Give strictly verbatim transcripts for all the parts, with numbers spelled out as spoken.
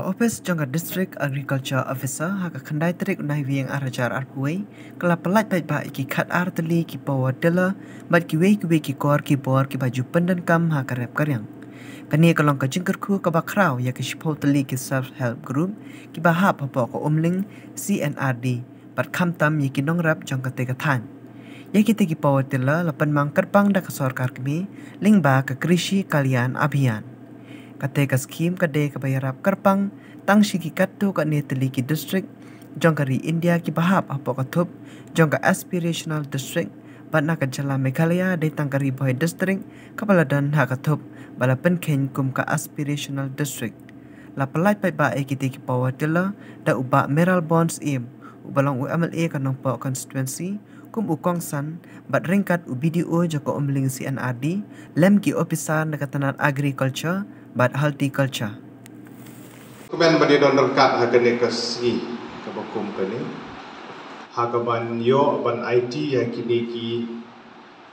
Office jong ka District Agriculture Officer ha ka khyndai tarik u Naiwieng ar hajar arphew wei ka la pyllait paidbah ïa ki khatar tylli ki power tiller bad kiwei kiwei ki kor ki bor kiba ju pyndonkam ha ka rep ka riang. Kane ka long ka jingkyrkhu kaba khraw ïa ki shiphew tylli ki self help group kiba hap hapoh ka Umling C and R D bad khamtam ïa ki nongrep jong katei ka thaiñ. Ïa kitei ki power tiller la pynmang kyrpang da ka sorkar kmie lyngba ka Krishi Kalyan Abhiyan. Katei ka skhim ka dei kaba ïarap kyrpang tang shi ki katto katne tylli ki district jong ka ri India kiba hap hapoh ka thup jong ka aspirational district bad na ka jylla Meghalaya dei tang ka Ri Bhoi District kaba la don ha ka thup ba la pynkheiñ kum ka aspirational district. La pyllait paidbah ïa kitei ki power tiller da u Bah Mayralborn Syiem uba long u M L A ka Nongpoh constituency kum u kongsan bad ryngkat u B D O jong ka Umling C and R D lem ki ophisar na ka tnat agriculture bad horticulture. Kumne ban ïadon ryngkat ha kane ka sngi kaba kum kane ha kaban ïoh ban aiti ïa kine ki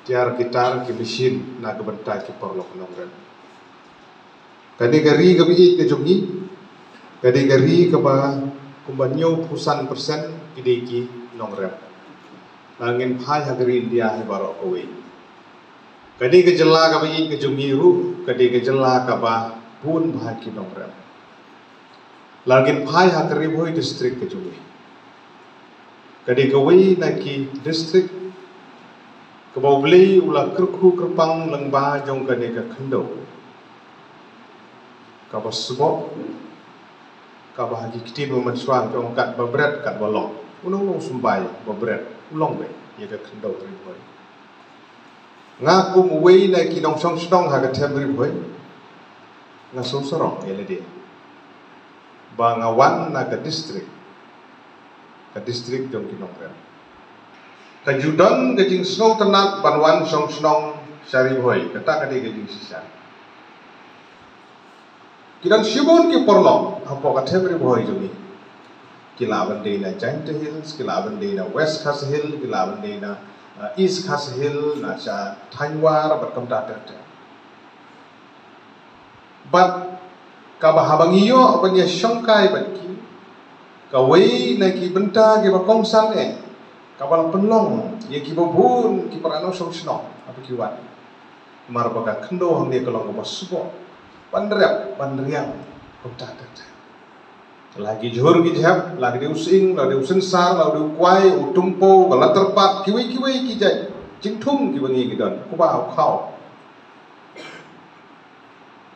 tiar ki tar ki machine na ka bynta ki paralok nongrep. Kane ka ri kaba ïeit ka jong ngi ka dei ka ri kaba kumba hynñiewphew san percent ki dei ki nongrep. Ngin phai ha ka ri India hi baroh kawei. Ka dei ka jylla kaba ïeit ka jong ngi ruh ka dei ka jylla kaba bun bha ki nongrep. La ngin phai ha ka Ri Bhoi District ka jong ngi. Ka dei kawei na ki district kaba U Blei u la kyrkhu kyrpang lyngba jong kane ka khyndew kaba sboh, kaba ha ki ktien ba mynshuwa ki ong katba bret katba long. U nongnongsymbai ba bret u long beit ïa ka khyndew Ri Bhoi. Nga kum uwei na ki nongshong shnong ha ka them Ri Bhoi nga sngewsarong ïa lade ba nga wan na ka district, ka district jong ki nongrep. Ka ju don ka jingsngewtynnat ban wan shong shnong sha Ri Bhoi, kata ka dei ka jingshisha. Ki don shibun ki paralok hapoh ka them Ri Bhoi jong ngi. Ki lah ban dei na Jaintia Hills, ki lah ban dei na West Khasi Hills, ki lah ban dei na uh, East Khasi Hills, na sha Thainwar bad kumta ter ter. Bad kaba haba ngi ïoh ban ïa shongkai bad ki, kawei na ki bynta kiba kongsan eh kaba la pynlong ïa kiba bun ki para nongshong shnong haba ki wan. Namar ba ka khyndew hangne ka long kaba sboh ban rep ban riang kumta ter ter. La ki jhur ki jhep, la ki dei u sying, la dei u synsar, la dei u kwai, u tympew, ka la tyrpad, kiwei kiwei ki jait jingthung kiba ngi ki don, u kba u khaw.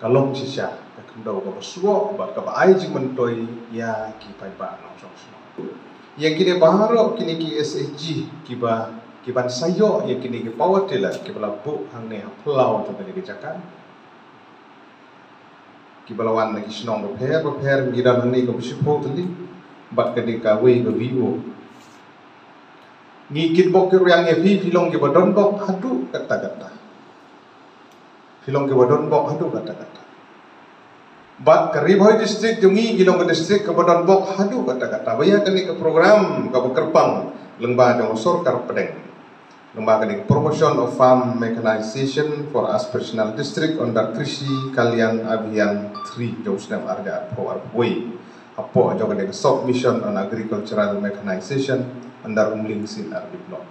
Ka long shisha ka khyndew kaba sboh bad kaba ai jingmyntoi ïa ki paidbah nongshong shnong. Ïa kine baroh kine ki S H G kiba kiban sa ïoh ïa kine ki power tiller kiba la buh hangne ha phyllaw jong kane ka jaka. Kiba la wan na ki shnong bapher bapher, ngi don hangne kaba shiphew tylli bad kane kawei ka V O. Ngi kitbok kitrwiang ïa phi, phi long kiba donbok haduh katta katta. Phi long kiba donbok haduh katta katta. Bad ka Ri Bhoi District jong ngi ki long ka district kaba donbok haduh katta katta. Ba ïa kane ka program kaba kyrpang lyngba jong ka sorkar pdeng. Lyngba kane ka Promotion of Farm Mechanization for Aspirational District under Krishi Kalyan Abhiyan three jong u snem ar hajar arphew arphew wei. Hapoh jong kane ka Sub Mission on Agricultural Mechanization under Umling C and R D Block.